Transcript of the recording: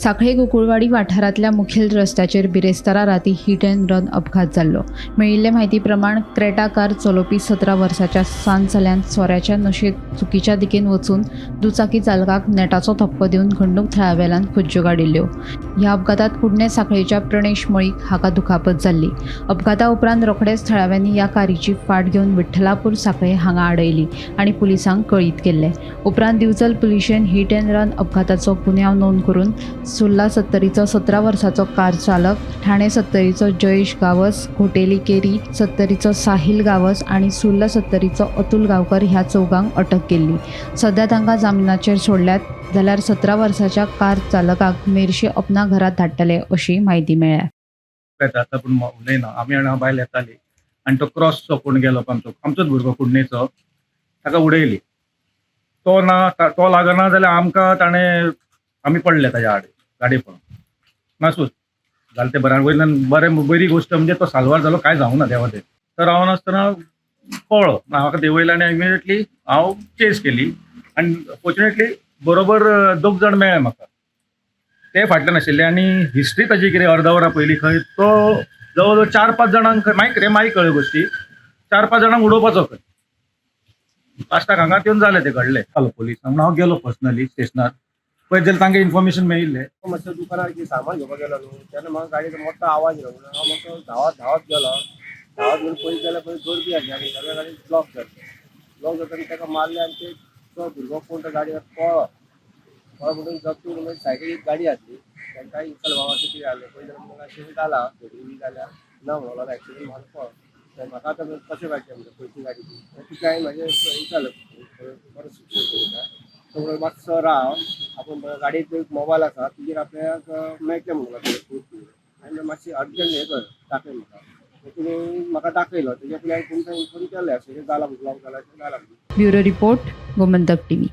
सांखळे गोकुळवाडी वाठारांतल्या मुखेल रस्त्याचेर बिरेस्तारा राती हीट अँड रन अपघात जाल्लो. मेळिल्ले म्हायती प्रमाण क्रेटा कार चलोवपी 17 वर्साच्या सान चल्यान सोऱ्याच्या नशेंत चुकीच्या दिकेन वचून दुचाकी चालकाक नेटाचो धपको दिवन घडणूक थळावेल्यान खुज्ज्यो काडिल्ल्यो. ह्या अपघातांत कुडणे सांखळेच्या प्रणेश मळीक हाका दुखापत जाल्ली. अपघाता उपरांत रोखडेच थळाव्यांनी ह्या कारीची फाट घेवन विठ्ठलापूर सांखळे हांगा आडयली आनी पुलिसांक कळीत केल्लें. उपरांत दिवचल पुलिशेन हीट अँड रन अपघाताचो गुन्यांव नोंद करून सुर्ला सत्तरीचो 17 वर्साचो कार चालक, ठाणे सत्तरीचो जयेश गावस, घोटेली केरी सत्तरीचो साहिल गावस आनी सुर्ला सत्तरीचो अतुल गांवकर ह्या चौगांक अटक केल्ली. सध्या तांकां जामिनाचेर सोडल्यात जाल्यार 17 वर्साच्या कार चालकाक मेरशे अपना घरात धाडटले अशी म्हायती मेळ्ळ्या. येता पूण उलयना. आमी आनी हांव बायल येताली आनी तो क्रॉसचो कोण गेलो, आमचोच भुरगो कुडणेचो, ताका उडयली. तो ना, तो लागना जाल्यार आमकां ताणें, आमी पडले ताज्या आड गाडी पळोवन. नासूच जालें तें बरें. वयल्यान बरें, बरी गोश्ट म्हणजे तो साल्वार जालो, कांय जावना देवा ते. तर रावन आसतना कळ्ळो म्हाका, देंवयलो आनी इमिडिएटली हांव चेस केली आनी फॉर्च्युनेटली बरोबर दोग जाण मेळ्ळे म्हाका, ते फाटल्यान आशिल्ले. आनी हिस्ट्री ताजी कितें, अर्द वरां पयलीं खंय तो जवळ जवळ 4-5 जाणांक खंय, मागीर कितें मागीर कळ्ळ्यो गोश्टी, 4-5 जाणांक उडोवपाचो खंय लास्टाक हांगा येवन जालें तें घडलें. जालो पोलीस म्हणून हांव गेलो पर्सनली स्टेशनार, पळयत जाल्यार तांकां इन्फॉर्मेशन मेळिल्लें. मातसो दुकानार कितें सामान घेवपाक गेलो न्हू, तेन्ना म्हाका गाडयेचो मोठो आवाज येयलो म्हणून हांव मातसो धांवत धांवत गेलो. धांवत घेवन पळयत जाल्यार पळय गर्दी आसली आनी सगळे गाडी ब्लॉक जाली. ब्लॉक जाता ताका मारले आनी ते तो भुरगो कोण तो गाडयेर पळ्ळो. पळ्ळो म्हणून जखमी म्हणून सायकलीक गाडी घातली. तांकां विचारलें, बाबा अशें कितें जालें? पळय जाल्यार म्हणून अशें जाला, झगडी बी जाल्या ना म्हणून एक्सिडंट मारून पळ्ळो. म्हाका आतां कशें कळचें म्हणजे खंयची गाडी ती? तिका हांवें म्हाजें विचारलें, बरो शिक्षक उलयता तो, म्हणून मातसो राव, आपूण गाडयेक एक मोबायल आसा, तुजेर आपल्याक मेळटलें म्हणून प्रूफ. आनी मातशी अर्जंट हें कर, दाखय म्हाका. तुमी म्हाका दाखयलो, तेज्या पयलीं हांवें तुमकां इन्फॉर्म केलें, अशें जालां, ब्लॉक जाला, अशें जालां. Bureau report, Gomantak TV.